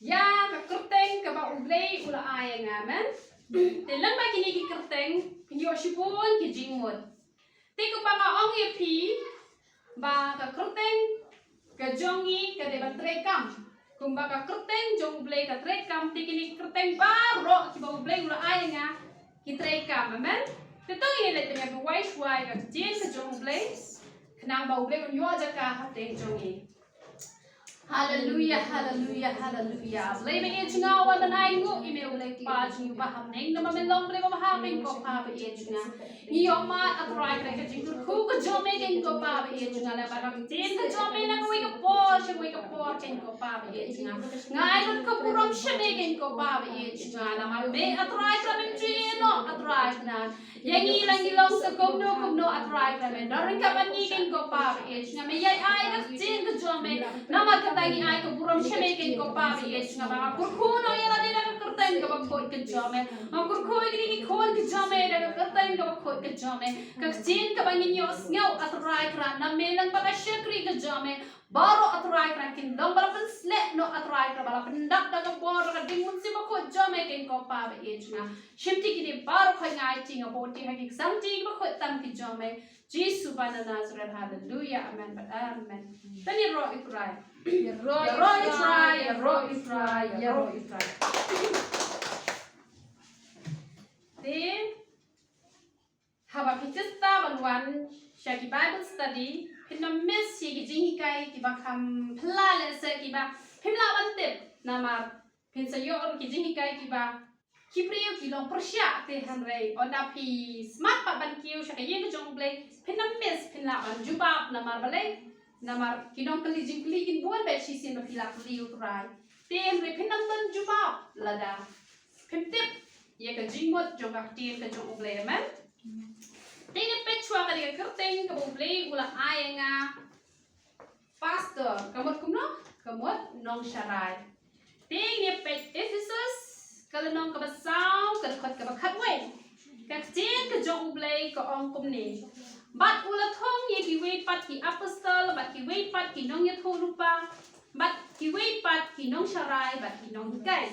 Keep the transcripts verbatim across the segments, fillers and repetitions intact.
ïa ka kyrteng kaba U Blei u la ai ïa nga, amen. Te lyngba kine ki kyrteng phin ïoh shibun ki jingmut. Te kumba nga ong ïa phi ba ka kyrteng ka jong ngi ka dei ban treikam. Kumba ka kyrteng jong U Blei ka treikam, te kine ki kyrteng baroh kiba U Blei u la ai ïa nga ki treikam, amen. Te to ngin leit ban ïa duwai shuwa ïa ka ktien ka jong U Blei, khnang ba U Blei un ïoh jaka ha pdeng jong ngi. Haleluya, haleluya, haleluya. Blei ba ïeit jong nga, wan ban ai nguh ïa me U Blei Kpa jong ngi uba ha bneng, namar me long Blei ba bha, keiñ ko Pa ba ïeit jong nga. Ngi ïohmad, A Trai, kane ka jingkyrkhu ka jong me, keiñ ko Pa ba ïeit jong nga, lyngba ka ktien ka jong me na kawei ka por sha kawei ka por, keiñ ko Pa ba ïeit jong nga. Nga ai lut ka burom sha me, keiñ ko Pa ba ïeit jong nga, namar me A Trai Kynrad, mem ju ïehnoh, A Trai Kynrad. Ïa ngi la ngi long sa kumno kumno, A Trai Kynrad, me don ryngkat bad ngi, keiñ ko Pa ba ïeit jong nga. Me ïai ai ka ktien ka jong me, namar kata ngi ai ka burom sha me, keiñ ko Pa ba ïeit jong nga, ba nga kyrkhu noh ïa lade da ka kyrteng kaba khuid ka jong me. Nga kyrkhu ïa kine ki khun ka jong me da ka kyrteng kaba khuid ka jong me. Ka ktien kaba ngin ïohsngew, A Trai Kynrad, na me lyngba ka shakri ka jong me, baroh, A Trai Kynrad, kin long ba la pynshlur noh, A Trai Kynrad, ba la pyndap da ka bor, da ka ding Mynsiem Bakhuid jong me, keiñ ko Pa ba ïeit jong nga. Shimti kine baroh, khuid nga ai, ti nga bud ti ha ki ksangti kiba khuid tam ki jong me, Jisu ba na Nasareth. Haleluya, amen bad amen. Te ngin ïaroh ïa U Trai. Ïaroh ïa U Trai, ïaroh ïa U Trai, ïaroh ïa U Trai. Te haba phi tista ban wan sha ki Bible study, phin ym miss ïa ki jinghikai kiba kham phylla, lehse kiba phim lah ban tip, namar phin sa ïoh ruh ki jinghikai kiba ki briew ki long pyrshah. Te hynrei ynda phi smat pat ban kiew sha ka ïing ka jong U Blei, phin ym miss, phin lah ban jubab. Namar balei? Namar ki nongkylli jingkylli kin bun bad shisien ba phi lah kylli U Trai. Te hynrei phin ym don jubab lada phim tip ïa ka jingmut jong ka ktien ka jong U Blei, amen. Te ngin peit shuwa kane ka kyrteng kaba U Blei u la ai ïa nga, pastor, ka mut kumno? Ka mut nongsharai. Te ngin peit Ephesus, ka lynnong kaba saw, ka dkhot kaba khatwei. Ka ktien ka jong U Blei ka ong kumne: Bad u la thung ïa kiwei pat ki apostol, bad kiwei pat ki nongïathuhlypa, bad kiwei pat ki nongsharai, bad ki nonghikai.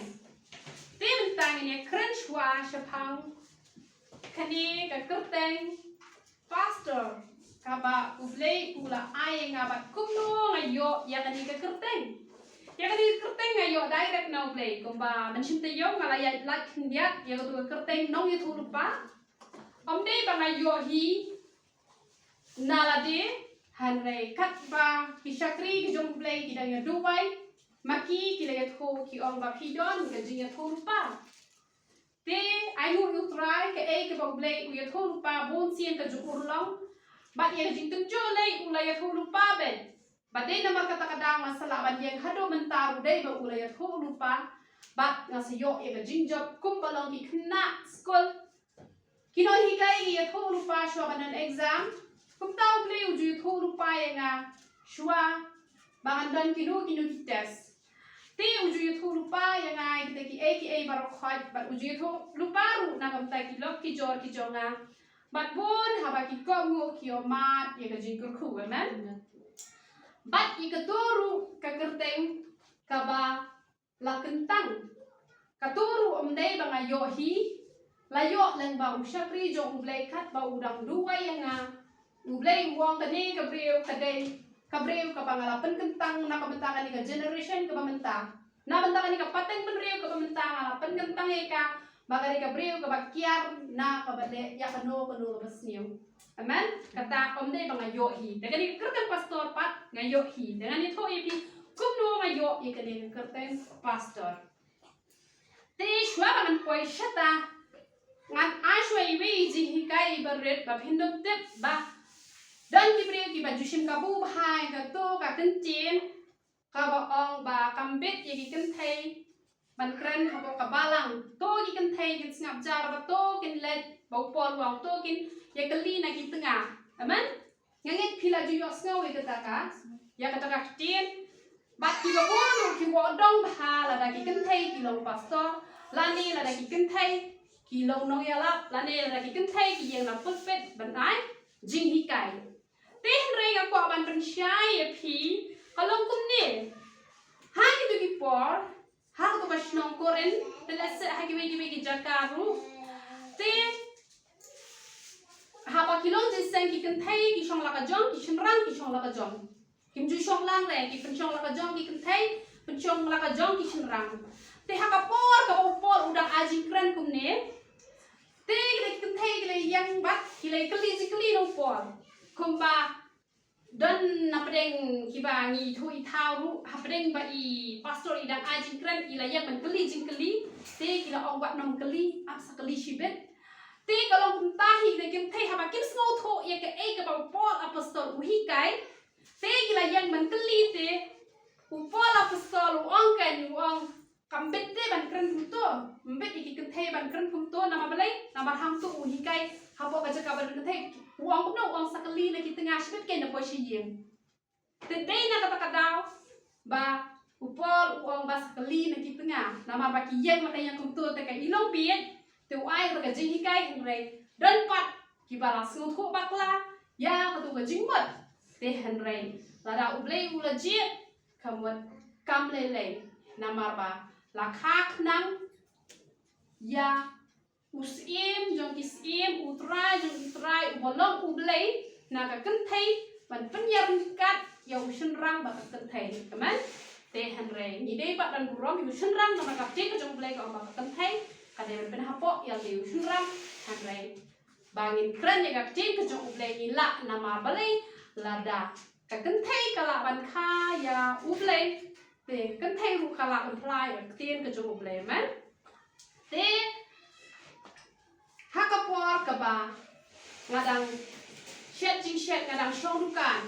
Te mynta ngin ïa kren shuwa shaphang kane ka kyrteng pastor, kaba U Blei u la ai ïa nga bad kumno nga ïoh ïa kane ka kyrteng. Ïa kane ka kyrteng nga ïoh direct na U Blei, kumba mynshem taïew nga la ïaid lait khyndiat ïa kato ka kyrteng nongïathuhlypa. Ym dei ba nga ïoh hi na lade, hynrei katba ki shakri ki jong U Blei ki dang ïa duwai ma ki, ki la ïathuh, ki ong ba phi don ka jingïathuhlypa. Te ai nguh ïa U Trai, kaei kaba U Blei u ïathuhlypa bun sien ka ju urlong. Bad ïa ka jingtynjuh lei u la ïathuhlypa beit. Bad dei namar kata ka daw nga sa lah ban ïeng haduh mynta ruh dei ba u la ïathuhlypa. Bad nga sa ïoh ïa ka jingjop kumba long ki khynnah skul. Ki nonghikai ki ïathuhlypa shuwa ban don exam. Kumta U Blei u ju ïathuhlypa ïa nga shuwa ba ngan don kino kino ki test. Te u ju ïathuhlypa ïa nga ïa kita kiei kiei baroh khoit, bad u ju ïathuhlypa ruh na ka bynta ki lok ki jor ki jong nga. Bad bun haba ki kohnguh ki ïohmad ïa ka jingkyrkhu, amen. Bad ïa kato ruh ka kyrteng kaba la kyntang. Kato ruh ym dei ba nga ïoh hi, la ïoh lyngba u shakri jong U Blei katba u dang duwai ïa nga. U Blei u ong kane ka briew ka dei ka briew kaba nga la pynkyntang na ka bynta kane ka generation kaba mynta. Na bynta kane ka pateng bynriew kaba mynta nga la pynkyntang ïa ka ba ka dei ka briew kaba kiar na kaba leh ïa kano kano kaba sniew. Amen. Kata ym dei ba nga ïoh hi. Da kane ka kyrteng pastor pat nga ïoh hi. Da ngan ïathuh ïa phi kumno nga ïoh ïa kane ka kyrteng pastor. Te shuwa ba ngan poi shata, ngan ai shuwa iwei i jinghikai iba rit ba phin ym tip ba don ki briew kiba ju shim kabu bha ïa kato ka kyntien kaba ong ba kam bit ïa ki kynthei ban kren hapoh ka balang. To ki kynthei kin sngap jar, ba to kin leit, ba u Paul u ong to kin ïa kylli na ki tnga. Amen. Nga ngeit phi la ju ïohsngew ïa kata ka, ïa kata ka ktien. Bad kiba bun ruh ki ïoh dong bha lada ki kynthei ki long pastor, lane lada ki kynthei ki long nongïalap, lane lada ki kynthei ki ïeng na pulpit ban ai jinghikai. Te hynrei nga kwah ban pynshai ïa phi, ka long kumne. Ha kito ki por, ha Nong Korinth, te lehse ha kiwei kiwei ki jaka ruh. Te haba ki long jingïaseng ki kynthei ki shong la ka jong, ki shynrang ki shong la ka jong. Kim ju shong lang re, ki pynshong la ka jong ki kynthei, pynshong la ka jong ki shynrang. Te ha ka por kaba u Paul u dang ai jingkren kumne, te ki la ki kynthei ki la ïeng bad ki la kylli jingkylli na u Paul. Kumba don na pdeng kiba ngi ithuh ithaw ruh, ha pdeng ba i pastor i dang ai jingkren, i la ïeng ban kylli jingkylli, te ki la ong wat nym kylli, ap sa kylli shibit. Te ka long kumta hi, te ki kynthei haba kim sngewthuh ïa kaei kaba u Paul apostol u hikai, te ki la ïeng ban kylli. Te u Paul apostol u ong, kan u ong, kam bit te ban kren kumto, mbit ïa ki kynthei ban kren kumto, namar balei, namar hangto u hikai hapoh ka jaka ba don kynthei, u ong kumno, u ong sa kylli na ki tnga shibit, kan da poi sha ïing. Te dei na kata ka daw ba u Paul u ong ba sa kylli na ki tnga, namar ba ki ïeng la ka ïeng kumto te ka i long bieit. Te u ai kata ka jinghikai, hynrei don pat kiba la sngewthuh bakla ïa kato ka jingmut. Te hynrei lada U Blei u la jied, ka mut kam lei lei, namar ba la kha khnang ïa u Syiem jong ki syiem, u Trai jong ki trai, uba long U Blei, na ka kynthei ban pynïaryngkat ïa u shynrang bad ka kynthei. Amen. Te hynrei ngi dei pat ban burom ïa u shynrang, namar ka ktien ka jong U Blei ka ong ba ka kynthei ka dei ban pynhapoh ïa u shynrang. Hynrei ba ngin kren ïa ka ktien ka jong U Blei ngi lah, namar balei? Lada ka kynthei ka lah ban kha ïa U Blei, te kynthei ruh ka lah ban phla ïa ka ktien ka jong U Blei. Amen. Te ha ka por kaba nga dang shet jingshet, nga dang shong dukan,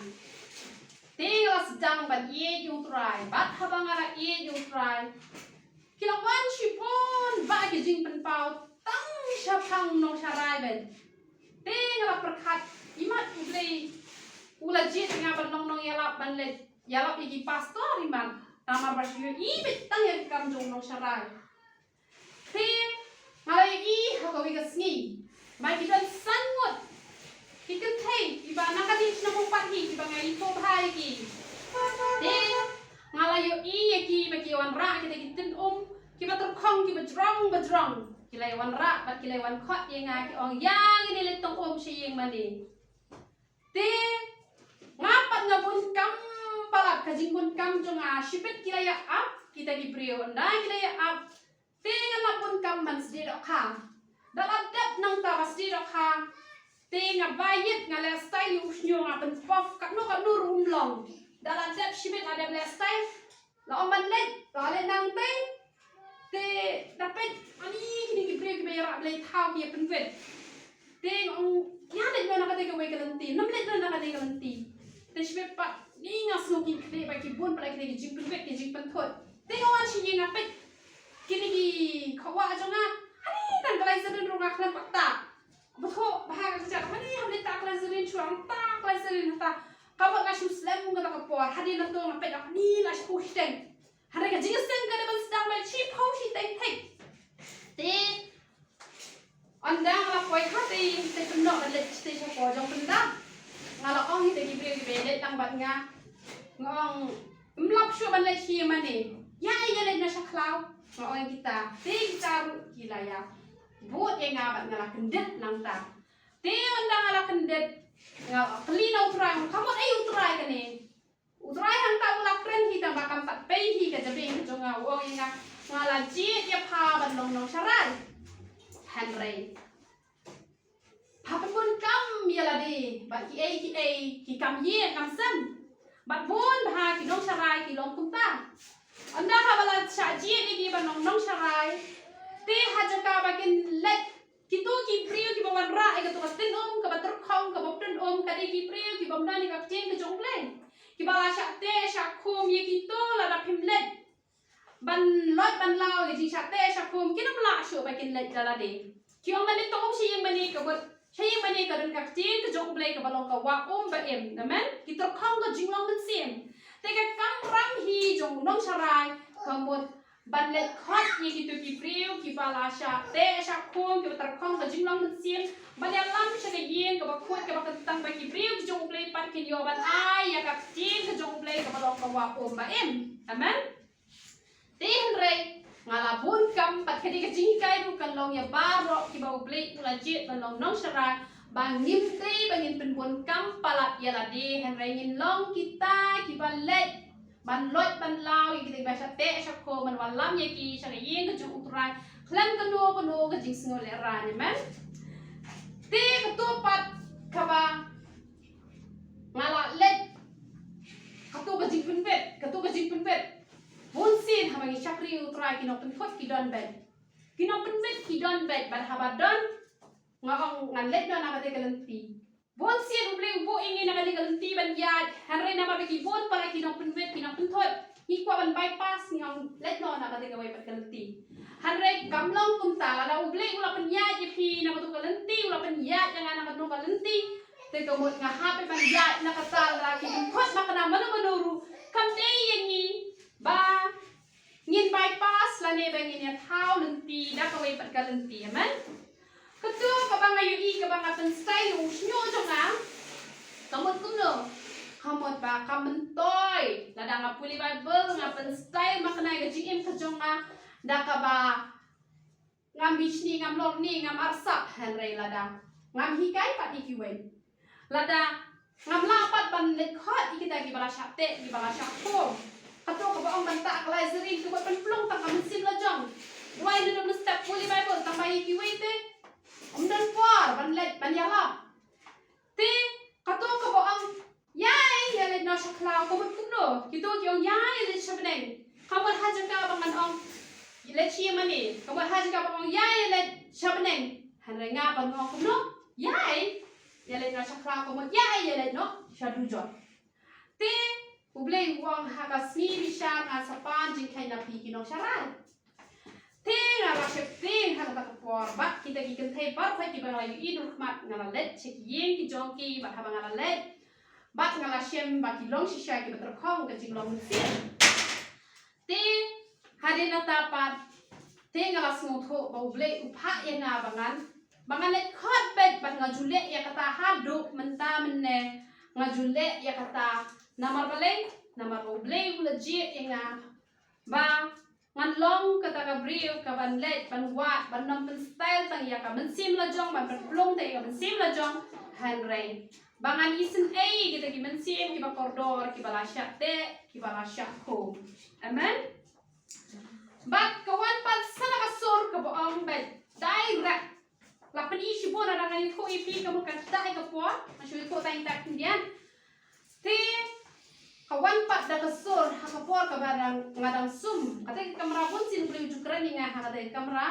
te nga la sdang ban ïeit ïa u Trai. Bad haba nga la ïeit ïa u Trai, ki la wan shibun bha ki jingpynpaw tang shaphang nongsharai bad. Te nga la pyrkhat, imat U Blei u la jied ïa nga ban long nongïalap, ban leit ïalap ïa ki pastor, imat, namar ba shu ïohi beit tang ïa ka kam jong nongsharai. Te nga la ïohi ha kawei ka sngi ba ki don san ngut ki kynthei kiba na ka dei shnong pat hi, kiba nga ithuh bha ïa ki. Te nga la ïohi ïa ki ba ki wanrah kita ki tin um kiba tyrkhong, kiba jrong ba jrong. Ki la wanrah bad ki la wan khot ïa nga, ki ong, ïa ngin ïa leit tong um sha ïing mane. Te nga pat nga bun kam palat, ka jingbun kam jong nga, shibit ki la ïa ap kita ki briew, ynda ki la ïa ap, te nga la bun kam ban sdie dohkha. Da la dep nangta ba sdie dohkha, te nga ba ïit, nga leh style ïa u shñiuh, nga pynpof katno katno ruh um long. Da la dep shibit, la dep leh style, la ong ban leit, la leit nangtei. Te da peit, ani kine ki briew kiba ïarap Blei thaw ki ïa pynwit. Te nga ong, ïa leit noh na katei kawei ka lynti, nym leit noh na katei ka lynti. Te shibit pat ni nga sngew ki khlieh ba ki bun pat la kine ki jingpynwit, ki jingpynthut. Te nga wan sha ïing, nga peit kine ki khawah jong nga, ani tang ka lai syrien ruh nga khlem pat tah. Ba thoh bha ka kjat, ani hap leit tah ka lai syrien, shuwa tah ka lai syrien, tah. Ka mut nga shu slem kata ka por, hadien nangta nga peit, ani la shiphew shiteng. Hynrei ka jingïaseng ka dei ban sdang beit shiphew shiteng thik. Te ynda nga la poi ha te, te pynnoh ban leit shatei shapoh jong pyndap, nga la ong ïa kita ki briew kiba ïaleit lang bad nga, nga ong, ym lap shuh ban leit sha ïing mane, ïa, ïa leit noh sha khlaw, nga ong ïa kita. Te kita ruh ki la ïa bud ïa nga bad nga la kyndit nangta. Te ynda nga la kyndit, nga la kylli na U Trai, ka mut ei U Trai kane. U Trai hangta u la kren hi, tang ba kam pat pei hi ka jabieng ka jong nga, u ong ïa nga, nga la jied ïa pha ban long nongsharai. Hynrei pha pynbun kam ïa lade bad kiei kiei ki kam ïing kam sem, bad bun bha ki nongsharai ki long kumta. Ynda haba la shah jied ïa ki ban long nongsharai, te ha jaka ba kin leit kito ki briew kiba wanrah ïa kato ka tin um kaba tyrkhong, kaba pynum, ka dei ki briew kibym don ïa ka ktien ka jong U Blei, kiba la shah teh shah khum ïa kito. Lada phim leit ban loit ban law ïa ka jingshah teh shah khum, kin ym lah shuh ba kin leit da lade. Ki ong ban leit tong um sha ïing mane, ka mut sha ïing mane ka don ka ktien ka jong U Blei kaba long ka wah um ba im. Amen. Ki tyrkhong ka jinglong mynsiem. Te ka kamram hi jong u nongsharai ka mut ban leit khot ïa kito ki briew kiba la shah teh shah khum, kiba tyrkhong ka jinglong mynsiem, ban ïalam sha ka ïing kaba khuid kaba kyntang, ba ki briew ki jong U Blei pat kin ïoh ban ai ïa ka ktien ka jong U Blei kaba long ka wah um ba im. Amen. Te hynrei nga la Ka dei ka jinghikai ruh kan long ïa baroh kiba U Blei u la jied ban long nongsharai, ba ngim dei ba ngin pynbun kam palat ïa lade, hynrei ngin long kita kiba leit ban loit ban law ïa kita kiba shah teh shah khum, ban wallam ïa ki sha ka ïing ka jong U Trai khlem kano kano ka jingsngewlehraiñ. Amen. Te kato pat kaba nga la leit, kato ka jingpynbit, kato ka jingpynbit. Bun sien haba ngi shakri U Trai, ki nongpynthut ki don beit, ki nongpynbit ki don beit, bad haba don, nga ong ngan leit noh na kata ka lynti. Bun sien U Blei u buh ïa ngi na kata ka lynti ban ïaid, hynrei namar ba ki bun palat ki nongpynbit ki nongpynthut, ngi kwah ban bypass, ngi ong leit noh na kata kawei pat ka lynti. Hynrei kam long kumta, lada U Blei u la pynïaid ïa phi na kato ka lynti, u la pynïaid ïa nga na kato ka lynti, te ka mut nga hap ban ïaid na kata, lada ki pynthut makna mano mano ruh, kam dei ïa ngi ba ngin bypass lane ba ngin ïathaw lynti da kawei pat ka lynti. Amen. Kato kaba nga ïohi, kaba nga pynstyle u shñiuh jong nga, ka mut kumno? Ka mut ba ka myntoi lada nga pule Baibl, nga pynstyle makna ïa ka jingim ka jong nga da kaba ngam bishni, ngam lorni, ngam arsap, hynrei lada ngam hikai pat ïa kiwei, lada ngam lah pat ban leit khot ïa kita kiba la shah teh, kiba la shah khum. Kato kaba ong ban tah ka lai syriem, kiba pynplung tang ka mynsiem la jong. Duwai na dum step pule Baibl, tang ba ïa kiwei te ym don por ban leit ban ïalap. Te kato kaba ong ïai ïa leit noh sha khlaw, ka mut kumno? Kito ki ong ïai ïa leit sha bneng. Ka mut ha jaka ba ngan ong leit sha ïing mane, ka mut ha jaka ba ong ïai ïa leit sha bneng, hynrei nga pat nga ong kumno? Ïai ïa leit noh sha khlaw, ka mut ïai ïa leit noh sha dujot. Te U Blei u ong ha ka sngi bishar ngan sa pan jingkheiñ na phi ki nongsharai. Te nga la sheptieng ha kata ka por bad kita ki kynthei baroh kiba nga la ïohi dur khmat, nga la leit sha ki ïing ki jong ki, bad haba nga la leit bad nga la shem ba ki long shisha kiba tyrkhong ka jinglong mynsiem. Te hadien nangta pat, te nga la sngewthuh ba U Blei u phah ïa nga ba ngan, ba ngan leit khot beit, bad nga ju leh ïa kata haduh mynta mynne, nga ju leh ïa kata. Namar balei? Namar ba U Blei u la jied ïa nga ba ngan long kata ka briew kaban leit ban wad, ban ym pynstyle tang ïa ka mynsiem la jong, ban pynplung tang ïa ka mynsiem la jong, hynrei ba ngan isynei ïa kita ki mynsiem kiba kordor, kiba la shah teh, kiba la shah khum. Amen. Bad ka wan pat sa na ka sur kaba ong beit direct. La pyni shibun, lada ngan ïathuh ïa phi ka mut ka dei ka por, nga shu ïathuh tang ïa ka khyndiat. Te ka wan pat da ka sur ha ka por kaba dang, nga dang sum. Kata ka kamra bun sien U Blei u ju kren ïa nga ha kata ka kamra.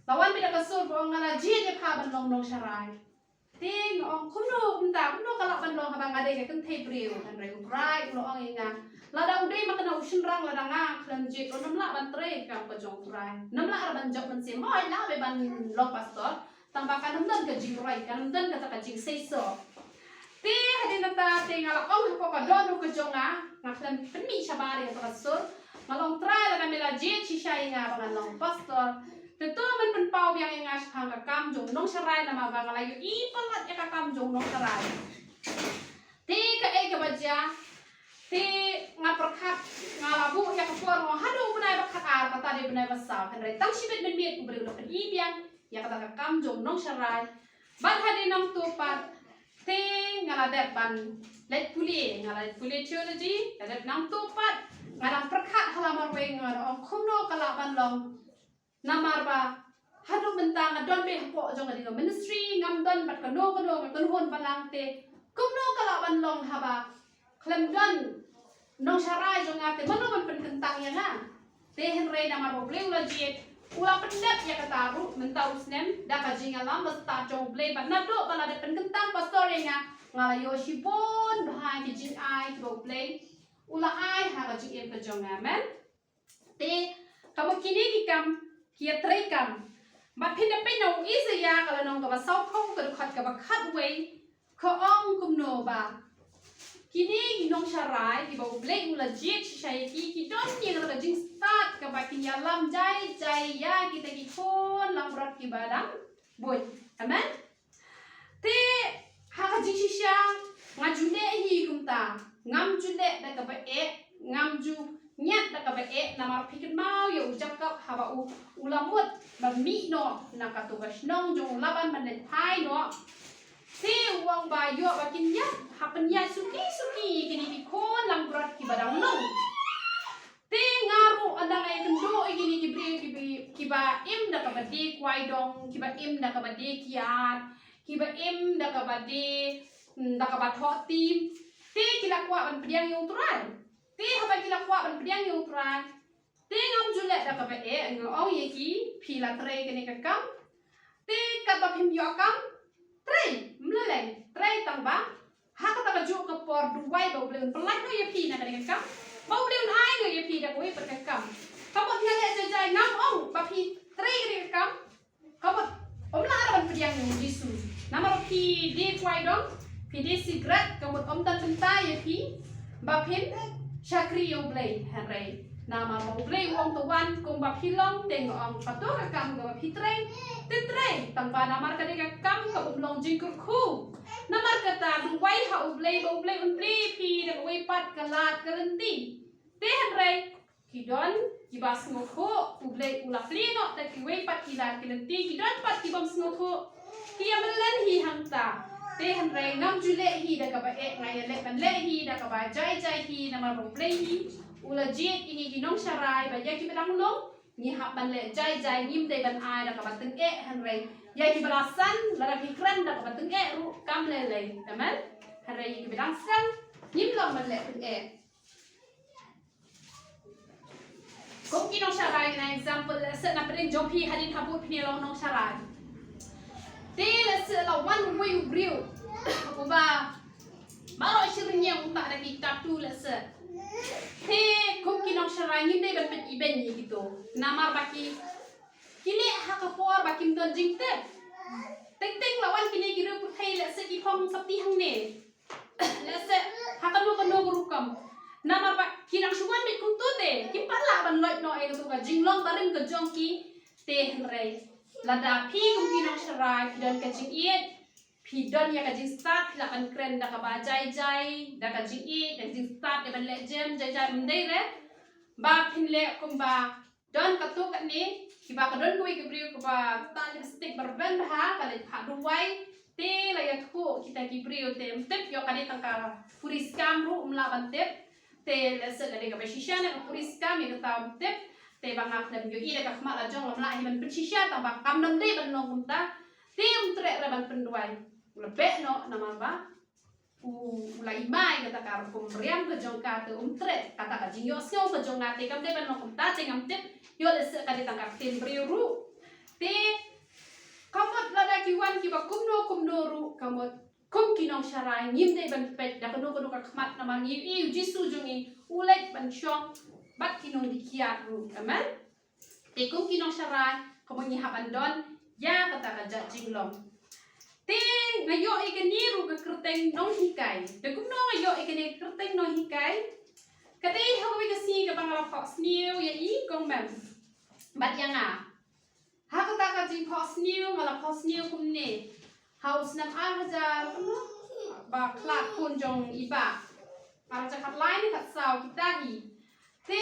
La wan beit da ka sur ba ong nga la jied ïa pha ban long nongsharai. Te nga ong kumno kumta, kumno ka lah ban long haba nga dei ka kynthei briew? Hynrei U Trai u la ong ïa nga, lada u dei ma kane u shynrang, lada nga khlem jied ruh, ym lah ban trei ka kam ka jong U Trai. Ym lah ruh ban jop mynsiem. Hooid, lah beit ban long pastor, tang ba kan ym don ka jingroi, kan ym don kata ka jingseisoh. Te hadien nangta te nga la ong hapoh ka dohnud ka jong nga, nga khlem pynmih shabar ïa kata ka sur. Nga la ong, Trai, lada me la jied shisha ïa nga ba ngan long pastor, te to men pynpaw biang ïa nga shaphang ka kam jong nongsharai, namar ba nga la ïohi palat ïa ka kam jong nongsharai. Te kaei kaba jia? Te nga pyrkhat, nga la buh ïa ka por, nga ong haduh u bnai ba khatar, kata dei u bnai ba saw. Hynrei tang shibit mynmiet U Blei u la pyni biang ïa kata ka kam jong nongsharai. Bad hadien nangta pat te nga la dep ban leit pule, nga la leit pule theology, la dep nangta pat nga dang pyrkhat ha la marwei, nga ong kumno ka lah ban long. Namar ba haduh mynta nga don beit hapoh jong ka dei ka ministry, ngam don bad kano kano ka kynhun balang, te kumno ka lah ban long haba khlem don nongsharai jong nga, te mano ban pynkyntang ïa nga? Te hynrei namar ba U Blei u la jied, u la pyndep ïa kata ruh mynta u snem da ka jingïalam ba stad jong U Blei, bad naduh ba la dep pynkyntang pastor ïa nga, nga la ïoh shibun bha ki jingai kiba U Blei u la ai ha ka jingim ka jong nga. Amen. Te kaba kine ki kam ki ïatrei kam. Bad phin da peit na u Isaïah ka lynnong kaba sawphew, ka dkhot kaba khatwei, ka ong kumno ba kine ki nongsharai kiba U Blei u la jied shisha ïa ki, ki don ïa kata ka jingstad kaba kin ïalam jai jai ïa kita ki khun langbrot kiba dang buit. Amen. Te ha ka jingshisha nga ju leh hi kumta, ngam ju leh da kaba eh, ngam ju ñiad da kaba eh, namar phi kynmaw ïa u Jakob haba u, u la mut ban mih noh na katu ka shnong jong u Laban ban leit phai noh. Te u ong ba ïoh ba kin ñiad, ha pynïaid suki suki ïa kine ki khun langbrot kiba dang nong. Te nga ruh ynda nga ïakynduh ïa kine ki briew kiba, kiba im da kaba die kwai dong, kiba im da kaba die kiad, kiba im da kaba die, mm, da kaba thoh tim. Te ki la kwah ban pdiang ïa u Trai. Te haba ki la kwah ban pdiang ïa u Trai, te ngam ju leh da kaba eh, nga ong ïa ki, phi la trei kane ka kam. Te katba phim ïoh kam, trei, ym lei lei, trei tang ba ha kata kajuh ka por duwai ba U Blei un pynlait noh ïa phi na kane ka kam, ba U Blei un ai noh ïa phi da kawei pat ka kam. Ka mut nga leh jai jai, ngam ong ba phi trei kane ka kam. Ka mut ym lah ban pdiang ïa U Jisu. Namar phi die kwai dong, phi die sikret, ka mut ym don bynta ïa phi ba phin shakri ïa U Blei. Hynrei namar ba U Blei u ong to wan, kumba phi long, te nga ong katu ka kam kaba phi trei, te trei tang ba namar ka dei ka kam kaba ym long jingkyrkhu. Namar kata duwai ha U Blei ba U Blei un plie ïa phi da kawei pat ka lad ka lynti. Te hynrei ki don kiba sngewthuh U Blei u la plie noh da kiwei pat ki lad ki lynti, ki don pat ki bym sngewthuh, ki ïa mlien hi hangta. Te hynrei ngam ju leh hi da kaba eh, nga ïa leh ban leh hi da kaba jai jai hi, namar ba U Blei hi u la jied ïa ngi ki nongsharai ba ïa kiba dang nong ngi hap ban leh jai jai, ngim dei ban ai da kaba tyngeh. Hynrei ïa kiba la san, lada phi kren da kaba tyngeh ruh kam lei lei. Amen. Hynrei ïa kiba dang san ngim long ban leh tyngeh. Kum ki nongsharai, na example, lehse na pdeng jong phi hadien habud phin ïa long nongsharai. Te lehse la wan uwei u briew uba baroh shi rynïeng u tah da ki tattoo lehse. Te kum ki nongsharai ngim dei ban peit ibeiñ ïa kito. Namar ba ki, ki leh ha ka por ba kim don jingtip. Teng teng la wan kine ki riew pyrthei lehse ki phong sopti hangne. Lehse ha kano kano ka rukom. Namar ba ki nang shu wan beit kumto te kim pat lah ban loit noh ïa kato ka jinglong barim ka jong ki. Te hynrei lada phi kum ki nongsharai phi don ka jingïeit, phi don ïa ka jingstad, phi lah ban kren da kaba jai jai, da ka jingïeit, da ka jingstad, da ban leh jem jai jai, ym dei re ba phin leh kumba don katto katne, kiba ka don kawei ka briew kaba tah lipstick ba rben bha, ka leit phah duwai. Te la ïathuh kita ki briew, te ym tip, ïoh ka dei tang ka puriskam ruh ym lah ban tip. Te lehse ka dei kaba shisha ne ka puriskam, ïa kata ym tip. Te ba nga khlem ïohi da ka khmat la jong, ym lah hi ban pynshisha, tang ba kam dang dei ban long kumta. Te ym treh re ban pynduwai. U la beh noh namar ba u, u la ïai mai kata ka rukom riam ka jong ka, te um treh kata ka jingïohsngew ka jong nga, te kam dei ban long kumta. Te ngam tip, ïoh lehse ka dei tang ka ktien briew ruh. Te ka mut lada ki wan kiba kumno kumno ruh, ka mut kum ki nongsharai ngim dei ban peit da kano kano ka khmat, namar ngi ïohi U Jisu jong ngi u leit ban shong bad ki nongdih kiad ruh. Amen. Te kum ki nongsharai ka mut ngi hap ban don ïa kata ka jait jinglong. Te nga ïoh ïa kane ruh ka kyrteng nonghikai. Te kumno nga ïoh ïa kane ka kyrteng nonghikai? Ka dei ha kawei ka sngi kaba nga la phohsniew ïa i kong Mem bad ïa nga. Ha kata ka jingphohsniew nga la phohsniew kumne. Ha u snem ar hajar ba khlad, khun jong i bah. Ar hajar khatlai ne khatsaw kita hi. Te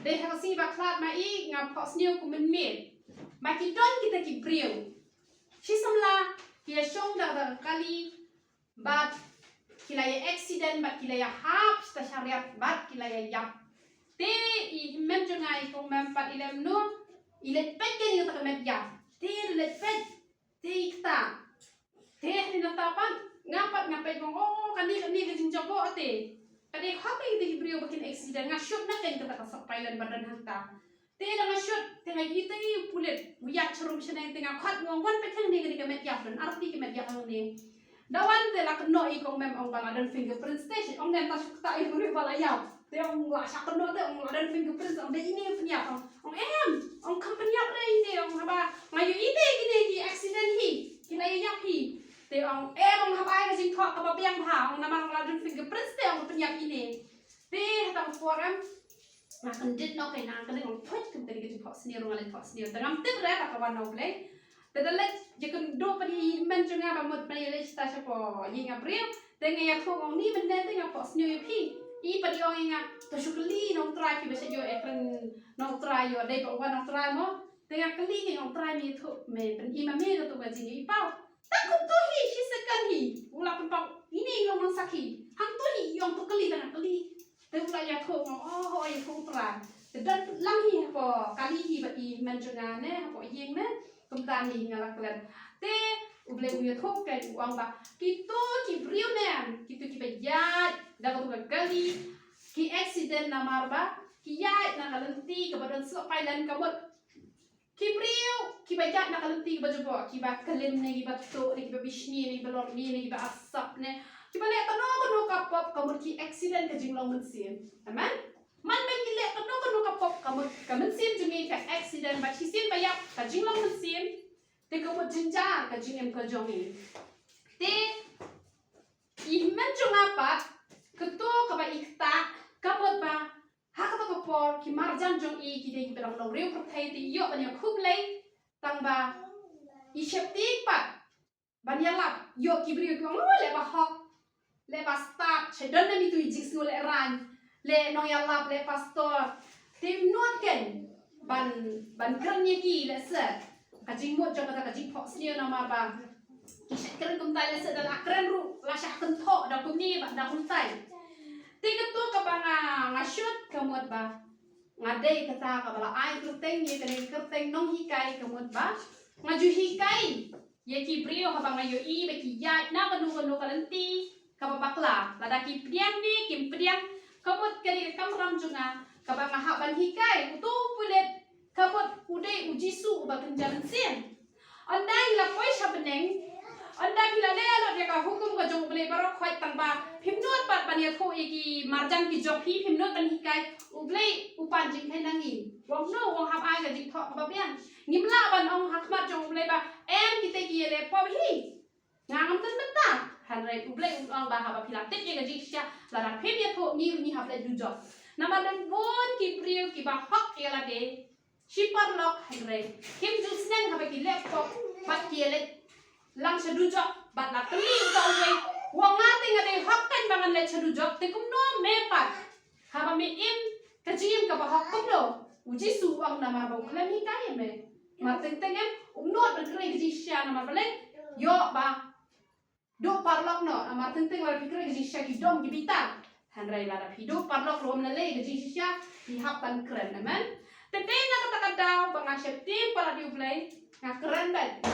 dei ha ka sngi ba khlad ma i nga phohsniew kum mynmiet. Ma ki don kita ki briew, shi samla, ki ïa shong da ka kali bad ki la ïa accident bad ki la ïa hap sha ta shariat bad ki la ïa ïap. Te i hynmen jong nga i kong Mem pat i leh kumno? I leit peit kane kata ka met ïap. Te i leit peit. Te i ktah. Te hynne nangta pat nga pat nga peit, nga ong, oh, kane, kane ka jingjop te. Ka dei hok ïa kita ki briew ba kin accident. Nga shut na kane kata ka sub pylon ba don hangta. Te da nga shut te nga ïohi te u pulit u ïaid sharum shaneng, te nga khot, nga ong, wan peit hangne, kane ka met ïap, don arti ka met ïap hangne. Da wan te la kynnoh i kong Mem, ong ba la don fingerprints te. Ong, ne ta shu ktah i briew ba la ïap. Te ong, la shah kynnoh te, ong, la don fingerprints, ong, dei ine u pynïap, ong. Ong, em, ong, kam pynïap re ine, ong, haba nga ïohi te kine ki accident hi, ki la ïap hi. Te ong, em, ong, haba ai ka jingthoh kaba biang bha, ong, namar la don fingerprints te, ong, pynïap ine. Te hata ka por em nga kyndit noh, ka nang ka dei, ong, phoit, kumta ka jingphohsniew ruh nga leit phohsniew. Te ngam tip re ba ka wan na U Blei. Te da leit ïakynduh pat ïa i hynmen jong nga ba mut ba ïa leit sha ta shapoh ïing nga briew. Te nga ïathuh, ong, ni mynne te nga phohsniew ïa phi. I pat i ong ïa nga, to shu kylli Nongtrai, phi ba shait ïoh ekren Nongtrai, ïoh dei ba wan Nongtrai mo. Te nga kylli ki, Nongtrai, me ïathuh, me pyni ma me kato ka jingïohi paw. Tang kumto hi, shi second hi u la pynpaw, ine i long nongsakhi. Hangto hi i ong, to kylli, tang nga kylli. Te u la ïathuh, nga ong, oh, oh, ïathuh Trai. Te don lang hi hapoh kali hi ba i hynmen jong nga ne, hapoh ïing ne. Kumta hi nga la klet. Te U Blei u ïathuh kein, u ong ba kito ki briew ne, kito kiba ïaid da kato ka kali, ki accident namar ba ki ïaid na ka lynti kaba don slope island, ka mut ki briew kiba ïaid na ka lynti kaba jubok, kiba klim ne, kiba tuh ne, kiba bishni ne, kiba lorni ne, kiba arsap ne, kiba leh kano kano ka pop, ka mut ki accident ka jinglong mynsiem. Amen. Man ba ki leh kano kano ka pop, ka mut ka mynsiem jong ngi ka accident, bad shisien ba ïap ka jinglong mynsiem. Te ka mut jynjar ka jingim ka jong ngi. Te i hynmen jong nga pat, kato kaba i ktah, ka mut ba ha kato ka por ki marjan jong i ki dei kiba dang long riewpyrthei, te i ïoh ban ïakhublei, tang ba i sheptieng pat ban ïalap, ïoh ki briew ki ong, oh, leh ba hok, leh ba stad, sha don na mitu i jingsngew, leh rain, leh nongïalap, leh pastor. Te ym nud kein ban, ban kren ïa ki lehse. Ka jingmut jong kata ka jingphohsniew namar ba ki shait kren kumta lehse, da la kren ruh la shah kynthoh da kumne bad da kumtai. Te kato kaba nga, nga shut, ka mut ba nga dei kata kaba la ai kyrteng ïa kane ka kyrteng nonghikai, ka mut ba nga ju hikai ïa ki briew haba nga ïohi ba ki ïaid na kano kano ka lynti kaba bakla, lada ki pdiang ne kim pdiang, ka mut kane ka kamram jong nga kaba nga hap ban hikai. Uto u pulit, ka mut u dei u Jisu uba kynja mynsiem. Ynda ngi la poi sha bneng, ynda phi la leh lut ïa ka hukum ka jong U Blei baroh khoit, tang ba phim nud pat ban ïathuh ïa ki marjan ki jong phi, phim nud ban hikai, U Blei u pan jingkheiñ na ngi. U ong no, u ong hap ai ka jingthoh kaba biang. Ngim lah ban ong ha khmat jong U Blei ba em, kita ki ïaleh pop hi. Nga ngam tip mynta. Hynrei U Blei u ong ba haba phi la tip ïa ka jingshisha, lada phim ïathuh, ngi ruh ngi hap leit dujok. Namar don bun ki briew kiba hok ïa lade shi paralok, hynrei kim ju sneng haba ki leh pop bad ki ïaleit lang sha dujok, bad la kylli uta uwei, u ong nga te nga dei hok kein ba ngan leit sha dujok, te kumno me pat? Haba me im ka jingim kaba hok kumno? U Jisu u ong namar ba u khlem hikai ïa me. Mar teng teng em, ym nud ban kren ka jingshisha, namar balei? Ïoh ba duh paralok noh, namar teng teng lada phi kren ka jingshisha ki dom ki bitar. Hynrei lada phi duh paralok ruh ym lei lei ka jingshisha, phi hap ban kren, amen. Te dei na kata ka daw ba nga sheptieng palat ïa U Blei, nga kren beit.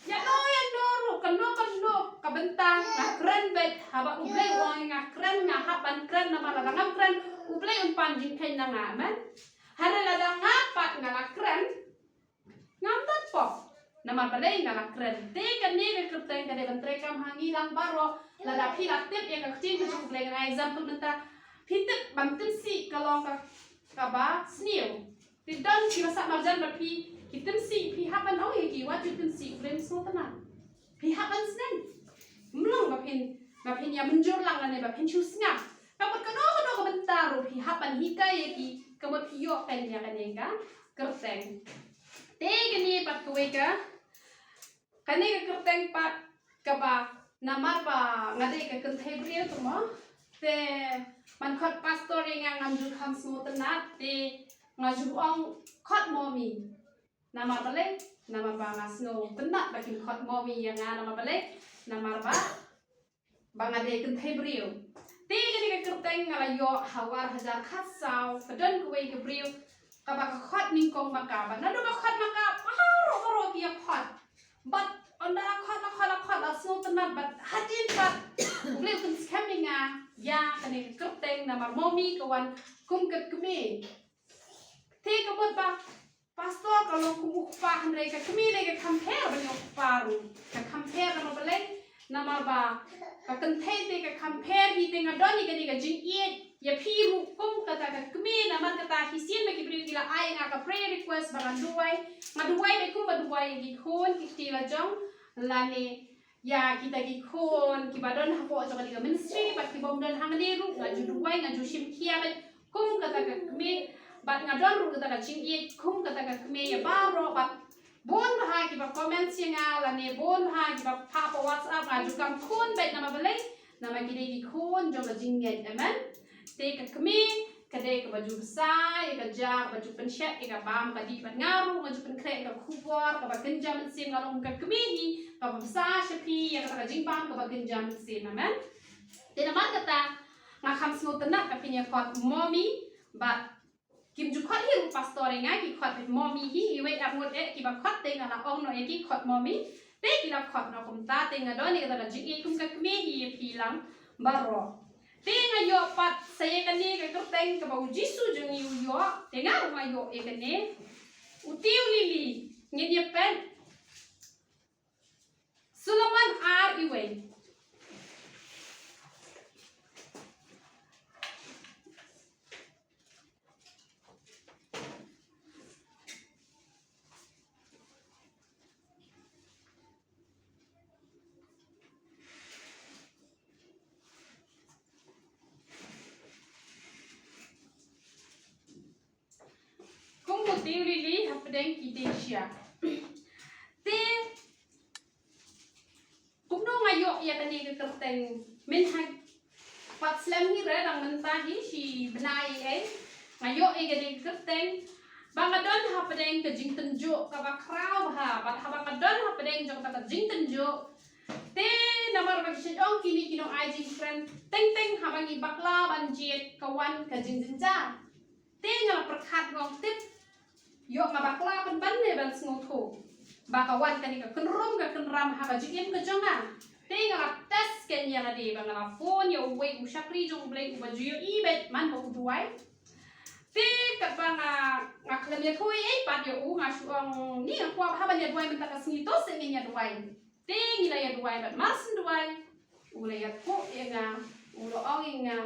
Ïa no ïa no ruh, kano kano ka bynta, nga kren beit. Haba U Blei u ong nga kren, nga hap ban kren, namar lada ngam kren, U Blei un pan jingkheiñ na nga, amen. Hynrei lada nga pat nga la kren, ngam don pop. Namar balei nga la kren? Te kane ka kyrteng ka dei ban treikam ha ngi lang baroh. Lada phi la tip ïa ka ktien ka jong U Blei, ngan ai example mynta. Phi tip ban tymsih ka long ka, kaba sniew. Te don kiba sah marjan bad phi, ki tymsih, phi hap ban ong ïa ki, wat ju tymsih, U Blei um sngewtynnat. Phi hap ban sneng. Ym long ba phin, ba phin ïa mynjur lang lane ba phin shu sngap. Ka mut kano kano ka bynta ruh phi hap ban hikai ïa ki, ka mut phi ïoh kein ïa kane ka kyrteng. Te kane pat kawei ka, kane ka kyrteng pat kaba namar ba nga dei ka kynthei briew tu mo. Te man khot pastor ïa nga ngam ju kham sngewtynnat, te nga ju ong khot mommy. Namar balei? Namar ba nga sngewtynnat ba kin khot mommy ïa nga, namar balei? Namar ba, ba nga dei kynthei briew. Te kane ka kyrteng nga la ïoh ha u ar hajar khatsaw, ka don kawei ka briew kaba ka khot nyngkong ma ka, bad naduh ba khot ma ka, baroh baroh ki ïa khot. Bad ynda la khot, la khot, la khot, la sngewtynnat, bad hadien pat U Blei u pynskhem ïa nga ïa kane ka kyrteng namar mommy ka wan kum ka kmie. Te ka mut ba pastor ka long kum u kpa, hynrei ka kmie lei ka kham pher ban ïa u kpa ruh. Ka kham pher namar balei? Namar ba ka kynthei te ka kham pher hi, te nga don ïa kane ka jingïeit ïa phi ruh kum kata ka kmie. Namar kata, shisien ba ki briew ki la ai ïa nga ka prayer request ba ngan duwai, nga duwai beit kumba duwai ïa ki khun ki kti la jong, lane ïa kita ki khun kiba don hapoh jong kane ka ministry bad ki bym don hangne ruh, nga ju duwai, nga ju shim khia beit kum kata ka kmie, bad nga don ruh kata ka jingïeit kum kata ka kmie ïa baroh. Bad bun bha kiba comment ïa nga lane bun bha kiba phah hapoh WhatsApp, nga ju kam khun beit. Namar balei? Namar ki dei ki khun jong ka jingngeit. Amen. Te ka kmie ka dei kaba ju bsa ïa ka ja, kaba ju pynshet ïa ka bam ka dih, bad nga ruh nga ju pynkhreh ïa ka khubor kaba kynja mynsiem, nga long ka kmie hi kaba bsa sha phi ïa kata ka jingbam kaba kynja mynsiem. Amen. Te namar kata nga kham sngewtynnat ba phin ïa khot mommy, bad kim ju khot hi ruh pastor ïa nga, ki khot mommy hi, iwei ap ngut eh kiba khot, te nga la ong noh ïa ki khot mommy. Te ki la khot noh kumta, te nga don ïa kata ka jingïeit kum ka kmie hi ïa phi lang baroh. Te nga ïoh pat sa ïa kane ka kyrteng kaba U Jisu jong ngi u ïoh, te nga ruh nga ïoh ïa kane. U Tiew Lily, ngin ïa peit. Solomon ar iwei. Kum u Tiew Lily hapdeng ki dieng shiah. Te kumno nga ïoh ïa kane ka kyrteng? Mynta pat slem hi re, dang mynta hi shi bnai ei nga ïoh ïa kane ka kyrteng. Ba nga don hapdeng ka jingtynjuh kaba khraw bha, bad haba nga don hapdeng jong kata ka jingtynjuh, te namar ba ki shait ong kine ki nongai jingkren, teng teng haba ngi bakla ban jied ka wan ka jingjynjar. Te nga la pyrkhat, nga ong tip ïoh nga bakla pynban ne ban sngewthuh ba ka wan kane ka kynrum ka kynram ha ka jingim ka jong nga. Te nga la test kein ïa lade ba nga la phone ïa uwei u shakri jong U Blei uba ju ïohi beit man ba u duwai. Te katba nga, nga khlem ïathuh ei ei pat ïa u, nga shu ong ni nga kwah bha ban ïaduwai mynta ka sngi, to seh ngin ïaduwai. Te ngi la ïaduwai bad mar syn duwai u la ïathuh ïa nga, u la ong ïa nga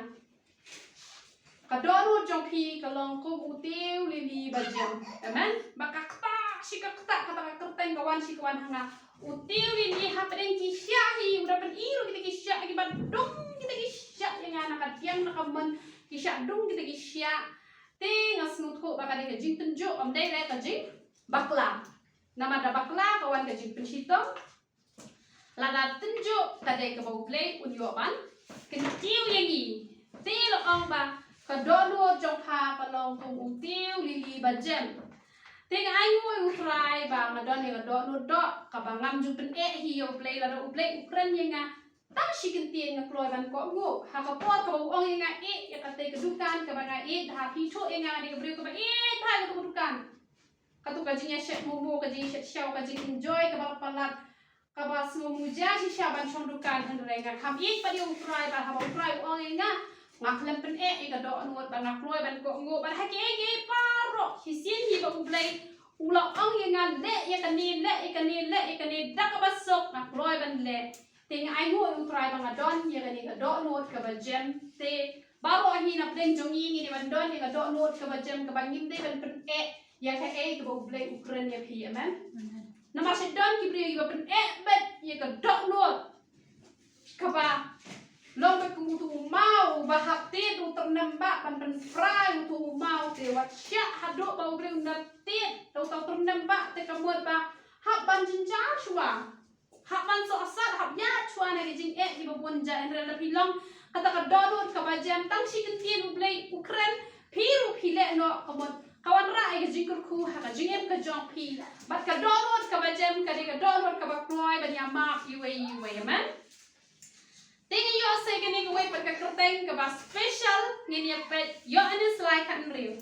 ka dohnud jong phi ka long kum u tiew lili ba jem. Amen. Ba ka ktah shi ka ktah kata ka kyrteng ka wan shi ka wan ha nga. U tiew lili hapdeng ki shiah hi u da pyni ruh kita ki shiah kiba dung kita ki shiah ïa nga na ka diang na ka mon, ki shiah dung kita ki shiah. Te nga sngewthuh ba ka dei ka jingtynjuh, ym dei re ka jingbakla. Namar da bakla ka wan ka jingpynshitom. Lada tynjuh ka dei kaba U Blei un ïoh ban kyntiew ïa ngi. Te la ong ba ka dohnud jong pha ka long kum u tiew lili ba jem. Te nga ainguh ïa U Trai ba nga don ïa ka dohnud doh kaba ngam ju pyneh hi ïa U Blei, lada U Blei u kren ïa nga tang shi kyntien nga kloi ban kohnguh. Ha ka por kaba u ong ïa nga ïeh ïa katei ka dukan kaba nga ïeit, ha phi thuh ïa nga nga dei ka briew kaba ïeit bha ïa katu ka dukan. Katu ka jingïashet momo, ka jingïashet shaw, ka jingenjoy kaba palat, kaba sngew muja shisha ban shong dukan, hynrei nga kham ïeit pat ïa U Trai ba haba U Trai u ong ïa nga, nga khlem pyneh ïa ka dohnud ba nga kloi ban kohnguh. Bad ha kiei kiei baroh shisien hi ba U Blei u la ong ïa nga leh ïa kane, leh ïa kane, leh ïa kane, da kaba suk nga kloi ban leh. Te nga ainguh ïa U Trai ba nga don ïa kane ka dohnud kaba jem. Te baroh hi na pdeng jong ngi ngin ïa ban don ïa ka dohnud kaba jem kaba ngim dei ban pyneh ïa kaei kaba U Blei u kren ïa phi. Amen. Namar shu don ki briew kiba pyneh beit ïa ka dohnud kaba long beit kum utu u maw uba hap tied u tyrnem bah ban pynpra ïa utu u maw, te wat shah haduh ba U Blei un da tied da uta u tyrnem bah, te ka mut ba hap ban jynjar shuwa. Hap ban sohsat, hap ïaid shuwa na ki jingeh kiba bun jait, hynrei lada phi long kata ka dohnud kaba jem, tang shi kyntien U Blei u kren, phi ruh phi leh noh, ka mut ka wanrah ïa ka jingkyrkhu ha ka jingim ka jong phi. Bad ka dohnud kaba jem ka dei ka dohnud kaba kloi ban ïa map iwei iwei. Amen. Te ngi ïoh sa ïa kane kawei pat ka kyrteng kaba special, ngin ïa peit, ïoh ïa ne slide khathynriew.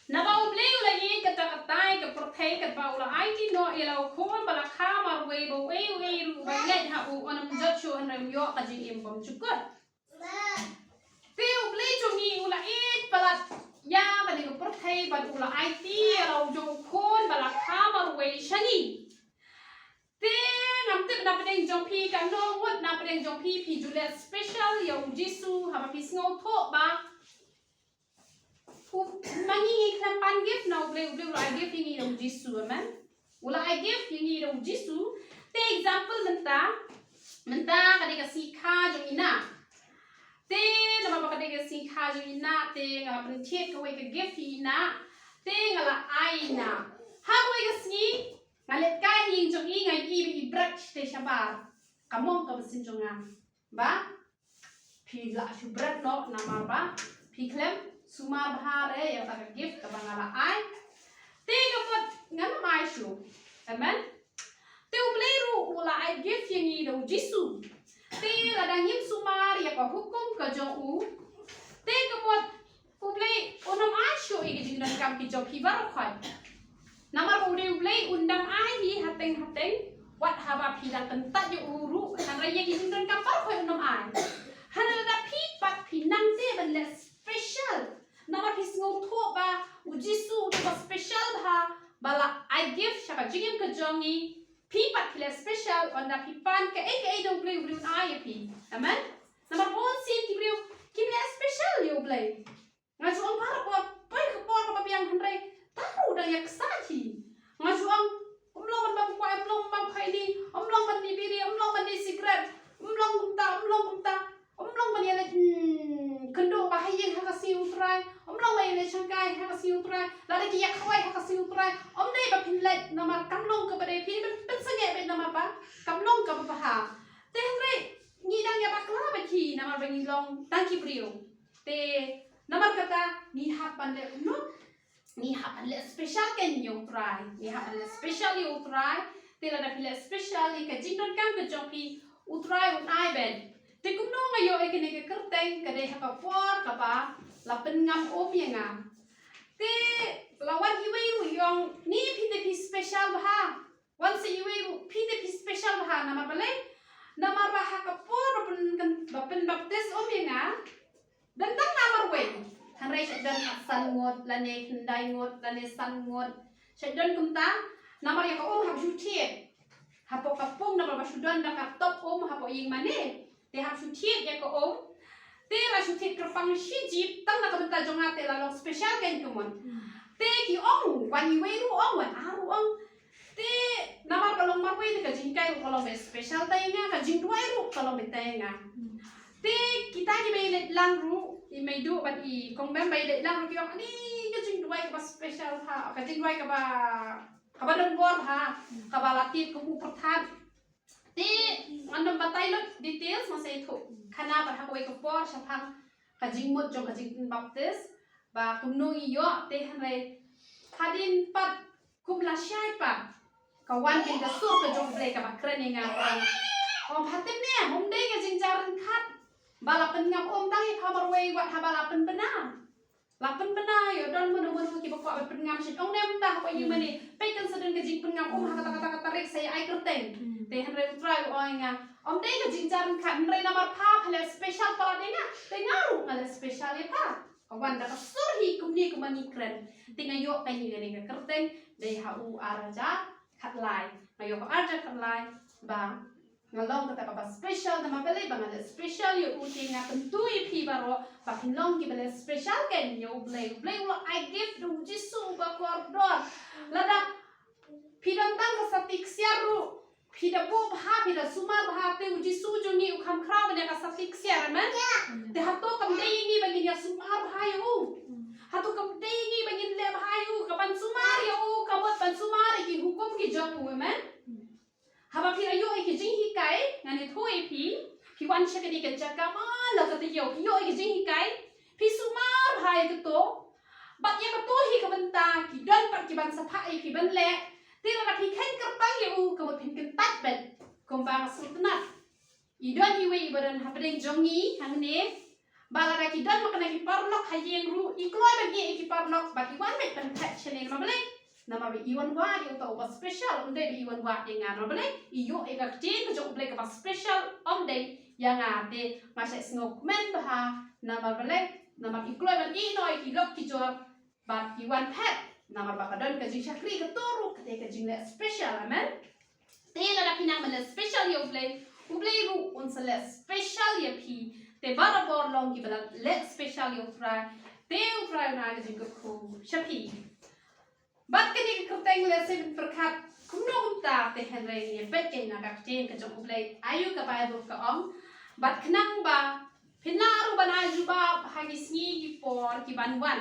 Naba U Blei u la ïeit katta katta ïa ka pyrthei, katba u la aiti noh ïa la u khun ba la kha marwei, ba uei uei ruh ba ngeit ha u un ym jot shuh, hynrei un ïoh ka jingim bymjukut. Te U Blei jong ngi u la ïeit palat ïa kane ka pyrthei bad u la aiti ïa la u jong u khun ba la kha marwei sha ngi. Te ngam tip na pdeng jong phi, katno ngut na pdeng jong phi phi ju leh special ïa U Jisu haba phi sngewthuh ba u, ma ngi ngi khlem pan gift na U Blei, U Blei u la ai gift ïa ngi da U Jisu. Amen. U la ai gift ïa ngi da U Jisu. Te example mynta, Mynta ka dei ka sngi kha jong i Nah. Te namar ba ka dei ka sngi kha jong i Nah, te nga la pynthied kawei ka gift ïa i Nah. Te nga la ai i Nah. Ha kawei ka sngi nga leit kai ha ïing jong i, nga ïohi ba i bret shatei shabar. Ka mong ka mynsiem jong nga ba phi lah shu bret noh namar ba phi khlem sumar bha re ïa kata ka gift kaba nga la ai. Te ka mut ngam ai shuh. Amen. Te U Blei ruh u la ai gift ïa ngi da U Jisu. Te lada ngim sumar ïa ka hukum ka jong u, te ka mut U Blei un ym ai shuh ïa ki jingdonkam ki jong phi baroh khoit. Namar ba U dei U Blei, un dang ai hi hateng hateng, wat haba phi dang kyntait ïa u ruh, hynrei ïa ki jingdonkam baroh khoit un ym ai. Hynrei lada phi pat phi nang te ban leh special. Namar phi sngewthuh ba U Jisu u dei uba special bha, ba la ai gift sha ka jingim ka jong ngi. Phi pat phi leh special, ynda phi pan kaei kaei na U Blei, U Blei un ai ïa phi. Amen. Namar bunsien ki briew kim leh special ïa U Blei. Nga ju ong baroh por, poi ka por kaba biang, hynrei tang ruh dang ïa ksa hi. Nga ju ong, ym long ban bam kwai, ym long ban bam khaini, ym long ban die biri, ym long ban die sikret, ym long kumta, ym long kumta, ym long ban ïaleit, hmm, kynduh ba ha ïing ha ka sngi U Trai, ym long ban ïaleit shangkai ha ka sngi U Trai, lada ki ïa khawai ha ka sngi U Trai, ym dei ba phin leit namar kam long kaba dei, phi dei ban pynsangeh beit namar ba kam long kaba bha. Te hynrei ngi dang ïa bakla beit hi namar ba ngi long tang ki briew. Te namar kata ngi hap ban leh kumno? Ngi hap ban leh special kein ïa U Trai. Ngi hap ban leh special ïa U Trai. Te lada phi leh special ïa ka jingdonkam ka jong phi, U Trai un ai beit. Te kumno nga ïoh ïa kane ka kyrteng? Ka dei ha ka por kaba la pynngam um ïa nga. Te la wan iwei ruh i ong, ni phi te phi special bha. Wan sa iwei ruh, phi te phi special bha, namar balei? Namar ba ha ka por ba pyn, ba pynbaptis um ïa nga, don tang nga marwei. Hynrei shu don khatsan ngut, lane khyndai ngut, lane san ngut. Shu don kumta, namar ïa ka um hap shu thied hapoh ka pung, namar ba shu don da ka top um hapoh ïing mane. Te hap shu thied ïa ka um. Te la shu thied kyrpang shijur, tang na ka bynta jong nga te la long special kein ka mon. Te ki ong, wan iwei ruh ong, wan ar ruh ong. Te namar ka long marwei te ka jinghikai ruh ka long ba special ta ïa nga, ka jingduwai ruh ka long ba ta ïa nga. Te kita kiba ïaleit lang ruh, i Meiduh bad i Kong Bem ba ïaleit lang ruh ki ong, ani ka jingduwai kaba special ha, ka jingduwai kaba, kaba don bor ha, kaba la tip kum u pyrthat. Te ngan ym batai lut details, nga sa ïathuh khana bad ha kawei ka por shaphang ka jingmut jong ka jingpynbaptis ba kumno ngi ïoh. Te hynrei hadien pat kum lashai pat ka wan kein ka sur ka jong U Blei kaba kren ïa nga, ka ong, ong, pha tip ne, ym dei ka jingjia ryngkat ba la pynngam um tang ïa pha marwei wat haba la pynbna. La pynbna ïa u, don mano mano kiba kwah ban pynngam shit. Ong ne mynta hapoh ïing mane, peit kan sa don ka jingpynngam um ha kata kata ka tarik, sa ïa ai kyrteng. Te hynrei U Trai u ong ïa nga, ym dei ka jingjia ryngkat, hynrei namar pha pha leh special palat ïa nga, te nga ruh nga leh special ïa pha. Ka wan da ka sur hi kumne kumba ngi kren. Te nga ïoh kein ïa kane ka kyrteng dei ha u ar hajar khatlai. Nga ïoh ka ar hajar khatlai ba nga long kata kaba special, namar balei? Ba nga leh special ïa u. Te nga kyntu ïa phi baroh ba phin long kiba leh special kein ïa U Blei. U Blei u la ai gift da U Jisu uba kordor. Lada phi don tang ka sati ksiar ruh, phi da buh bha, phi da sumar bha, te U Jisu jong ngi u kham khraw ban ïa ka sati ksiar, amen? Te hato kam dei ïa ngi ba ngin ïa sumar bha ïa u? Hato kam dei ïa ngi ba ngin leh bha ïa u? Ka ban sumar ïa u ka mut ban sumar ïa ki hukum ki jong u, amen? Haba phi la ïoh ïa ki jinghikai, ngan ïathuh ïa phi, phi wan sha kane ka jaka man la ka taïew, phi ïoh ïa ki jinghikai, phi sumar bha ïa kato. Bad ïa kato hi ka bynta ki don pat ki ban sa phah ïa phi ban leh. Te lada phi kheiñ kyrpang ïa u, ka mut phin kyntait beit. Kumba nga sngewtynnat, i don iwei iba don hapdeng jong ngi hangne, ba lada ki don ma kane ki paralok ha ïing ruh, i kloi ban ïeh ïa ki paralok bad i wan beit ban phet shane. Namar balei? Namar ba i wan wad ïa uta uba special, ym dei ba i wan wad ïa nga. Namar balei? I ïoh ïa ka ktien ka jong U Blei kaba special, ym dei ïa nga. Te nga shait sngewkmen bha. Namar balei? Namar i kloi ban ïeh noh ïa ki lok ki jor bad i wan phet. Namar ba ka don ka jingshakri, kato ruh ka dei ka jingleh special. Amen. Te lada phi nang ban leh special ïa U Blei, U Blei ruh un sa leh special ïa phi. Te barabor long kiba la leh special ïa U Trai, te U Trai un ai ka jingkyrkhu sha phi. Bad kane ka kyrteng lehse phin pyrkhat kumno kumta, te hynrei ngin ïa peit kein na ka ktien ka jong U Blei, aïu ka Baibl ka ong. Bad khnang ba phin lah ruh ban ai jubab ha ki sngi ki por ki ban wan.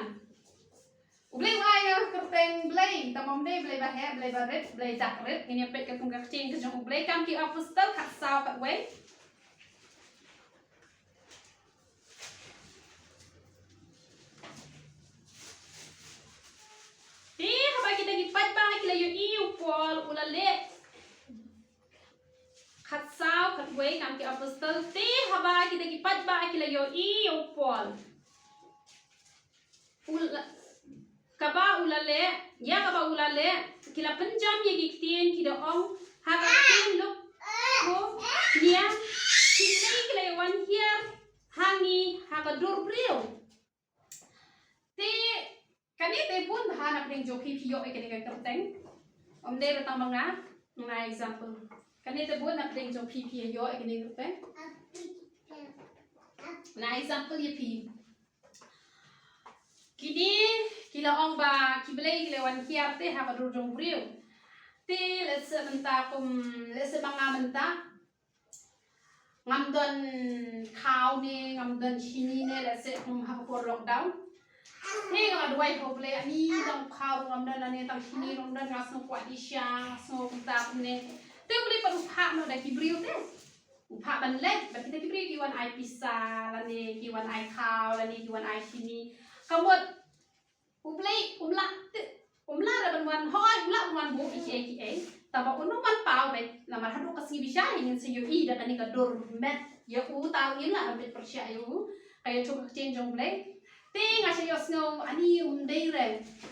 U Blei u ai ïa ka kyrteng Blei, tang ym dei Blei ba heh, Blei ba rit, Blei dak rit. Ngin ïa peit katkum ka ktien ka jong U Blei, Kam ki Apostol khatsaw khatwei. Te haba kita ki paidbah ki la ïohi ïa u Paul u la leh. Khatsaw khatwei, Kam ki Apostol. Te haba kita ki paidbah ki la ïohi ïa u Paul, u la, kaba u la leh, ïa kaba u la leh, ki la pynjam ïa ki ktien, ki da ong, ha ka ktien Luk khyndai, ki la wan hiar ha ngi ha ka dur briew. Te kane te bun bha na pdeng jong phi, phi ïoh ïa kane ka kyrteng. Ym dei ba tang ma nga, nga example. Kane te bun na pdeng jong phi, phi ïoh ïa kane ka kyrteng. Nga example ïa phi. Kine ki la ong ba ki blei ki la wan hiar te ha ka dur jong briew. Te lehse mynta kum, lehse ma nga mynta, ngam don khaw ne, ngam don shini ne, lehse kum ha ka por lockdown. Te nga la duwai ha U Blei, ani tang khaw ruh ngam don, ani tang shini ruh ngam don, nga sngew kwah shisha, nga sngew kumta kumne. Te U Blei pat u phah noh da ki briew te. U phah ban leit, bad kita ki briew ki wan ai pisa, lane ki wan ai khaw, lane ki wan ai shini. Ka mut U Blei um lah te, um lah ruh ban wan, hooid, um lah ban wan buh ïa kiei kiei. Tangba un ym wan paw beit, namar haduh ka sngi bishar ngin sa ïohi da kane ka dur met ïa u, tang ngim lah ban peit pyrshah ïa u. Ka ïathuh ka ktien jong U Blei. Te nga sa ïohsngew, ani um dei re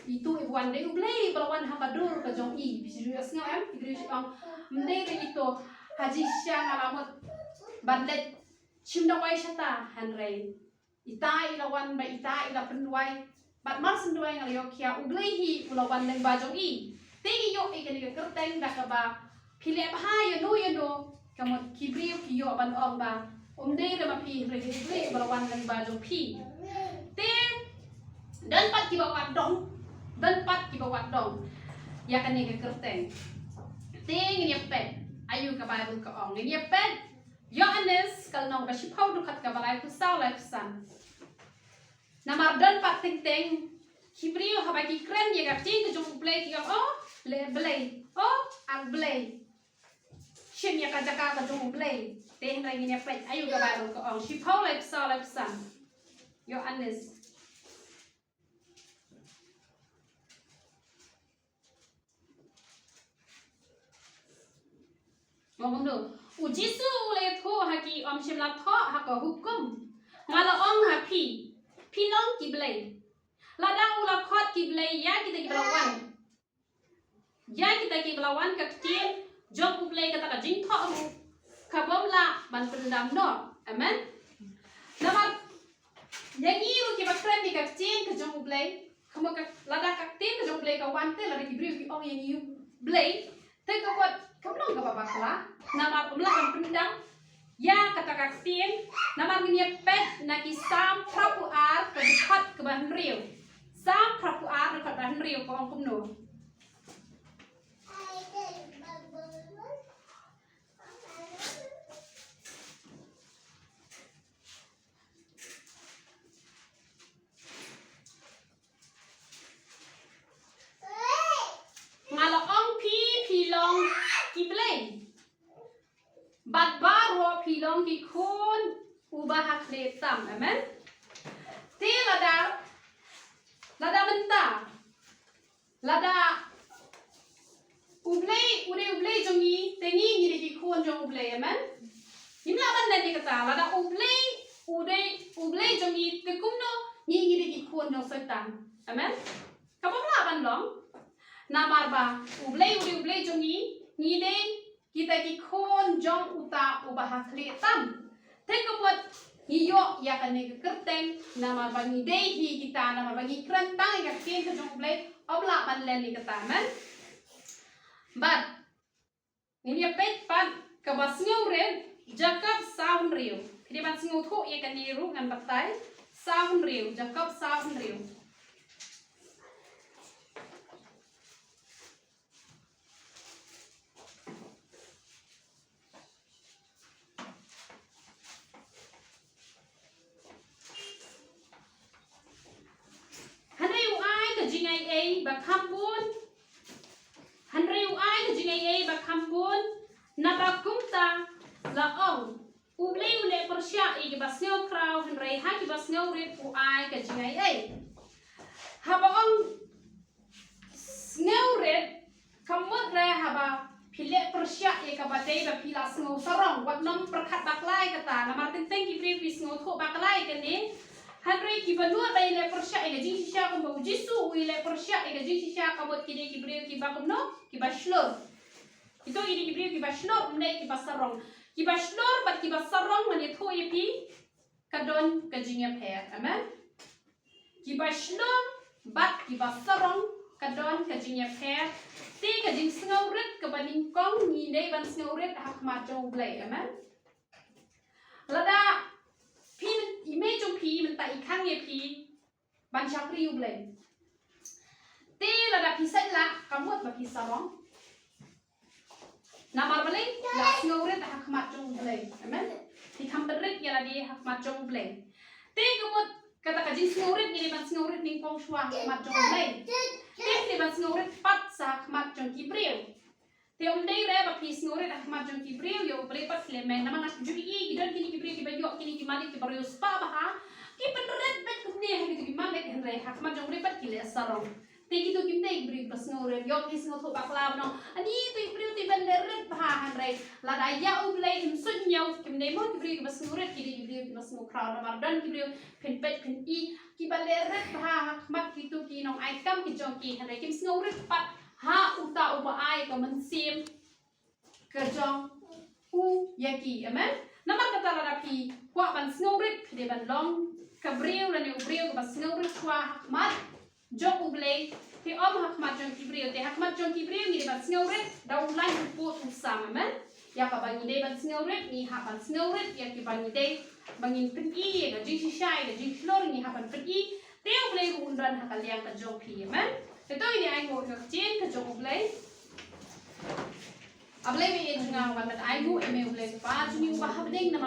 ito iba wan, dei U Blei ba la wan ha ka dur ka jong i. Phi sa ïohsngew em, ki briew sa ong, um dei re ito, ha jingshisha nga la mut ban leit shim dawai shata, hynrei ita i la wan bad ita i la pynduwai. Bad mar syn duwai nga la ïoh khia U Blei hi u la wan lyngba jong i. Te ngi ïoh ïa kane ka kyrteng da kaba phi leh bha ïano ïano, ka mut ki briew ki ïoh ban ong ba um dei re ma phi, hynrei U Blei u la wan lyngba jong phi. Te don pat kiba wad dong, don pat kiba wad dong ïa kane ka kyrteng. Te ngin ïa peit aïu ka Baibl ka ong. Ngin ïa peit Ïoannis ka lynnong ba shiphew, dkhot kaba laiphew saw, laiphew san. Namar don pat teng teng ki briew haba ki kren ïa ka ktien ka jong U Blei ki ong, o, leh Blei, o, ak Blei. Shim ïa ka jaka ka jong U Blei. Te hynrei ngin ïa peit aïu ka Baibl ka ong. Shiphew, laiphew saw, laiphew san. Ïoannis. Nga kumno? U Jisu u la ïathuh ha ki, ym shym la thoh ha ka hukum. Nga la ong ha phi, phi long ki blei. Lada u la khot ki blei ïa kita kiba la wan, ïa kita kiba la wan ka ktien jong U Blei, kata ka jingthoh ruh ka bym lah ban pyndam noh. Amen. Namar ïa ngi ruh kiba kren ïa ka ktien ka jong U Blei, ka mut ka, lada ka ktien ka jong U Blei ka wan te, lada ki briew ki ong ïa ngi u blei, te ka mut kam long kaba bakla, namar ym lah ban pyndam ïa kata ka ktien. Namar ngin ïa peit na ki Salm phra phew ar, ka dkhot kaba hynriew. Salm phra phew ar, dkhot ba hynriew, ka ong kumno? Nga la ong phi, phi long ki blei. Bad baroh phi long ki khun uba ha khlieh tam. Amen. Te lada, lada mynta, lada U Blei u dei U Blei jong ngi, te ngi ngi dei ki khun jong U Blei. Amen. Ngim lah ban len ïa kata. Lada U Blei u dei U Blei jong ngi, te kumno ngi ngi dei ki khun jong Soitan? Amen. Ka bym lah ban long. Namar ba U Blei u dei U Blei jong ngi, ngi dei kita ki khun jong uta uba ha khlieh tam. Te ka mut ngi ïoh ïa kane ka kyrteng namar ba ngi dei hi kita, namar ba ngi kren tang ïa ka ktien ka jong U Blei, ym lah ban len ïa kata. Amen. Bad ngin ïa peit pat kaba sngewrit, Jakob saw hynriew. Phi dei ban sngewthuh ïa kane ruh, ngan batai. Saw hynriew, Jakob saw hynriew. Ei ba kham bun. Hynrei u ai ka jingaiei ba kham bun. Naba kumta la ong, U Blei u leh pyrshah ïa kiba sngewkhraw, hynrei ha kiba sngewrit u ai ka jingaiei. Haba ong sngewrit, ka mut re haba phi leh pyrshah ïa kaba dei ba phi la sngewsarong, wat nym pyrkhat bakla ïa kata, namar teng teng ki briew ki sngewthuh bakla ïa kane. Hynrei kiba nud ba ïaleh pyrshah ïa ka jingshisha kumba U Jisu u ïaleh pyrshah ïa ka jingshisha, ka mut ki dei ki briew kiba kumno, kiba shlur. Kito ki dei ki briew kiba shlur, ym dei kiba sarong. Kiba shlur bad kiba sarong, ngan ïathuh ïa phi, ka don ka jingïapher. Amen. Kiba shlur bad kiba sarong, ka don ka jingïapher. Te ka jingsngewrit kaba nyngkong ngi dei ban sngewrit ha khmat jong U Blei. Amen. Lada phi, i mei jong phi mynta i khang ïa phi ban shakri U Blei, te lada phi sait lah, ka mut ba phi sarong. Namar balei? La sngewrit ha khmat jong U Blei. Amen. Phi kham pynrit ïa lade ha khmat jong U Blei. Te ka mut kata ka jingsngewrit ngi dei ban sngewrit nyngkong shuwa ha khmat jong U Blei. Te ngi dei ban sngewrit pat sa ha khmat jong ki briew. Te ym dei re ba phi sngewrit ha khmat jong ki briew, ïa U Blei pat ki leh meng. Namar nga ju ïohi ki don kine ki briew kiba ïoh kine ki malik kiba riewspah bha, ki pynrit beit kumne ha kito ki malik, hynrei ha khmat jong U Blei pat ki leh sarong. Te kito kim dei ki briew kiba sngewrit. Ïoh phi sngewthuh bakla ban ong, ani to i briew te ban leh rit bha, hynrei lada ïa U Blei im suidñiew, kim dei mo ki briew kiba sngewrit, ki dei ki briew kiba sngewkhraw. Namar don ki briew phin peit phin i kiba leh rit bha ha khmat kito ki nongai kam ki jong ki, hynrei kim sngewrit pat ha uta uba ai ka mynsiem ka jong u ïa ki. Amen. Namar kata lada phi kwah ban sngewrit, phi dei ban long ka briew lane u briew kaba sngewrit shuwa ha khmat jong U Blei. Te ym ha khmat jong ki briew, te ha khmat jong ki briew ngi dei ban sngewrit da u lain u pud u sam. Amen. Ïa kaba ngi dei ban sngewrit, ngi hap ban sngewrit ïa kiba ngi dei ba ngin pyni ïa ka jingshisha, ïa ka jingshlur, ngi hap ban pyni. Te U Blei ruh un don ha ka liang ka jong phi. Amen. Te to ngin ïa ainguh ïa ka ktien ka jong U Blei. A Blei, me ïeit jong nga, wan ban ainguh ïa me U Blei Kpa jong ngi uba ha bneng, namar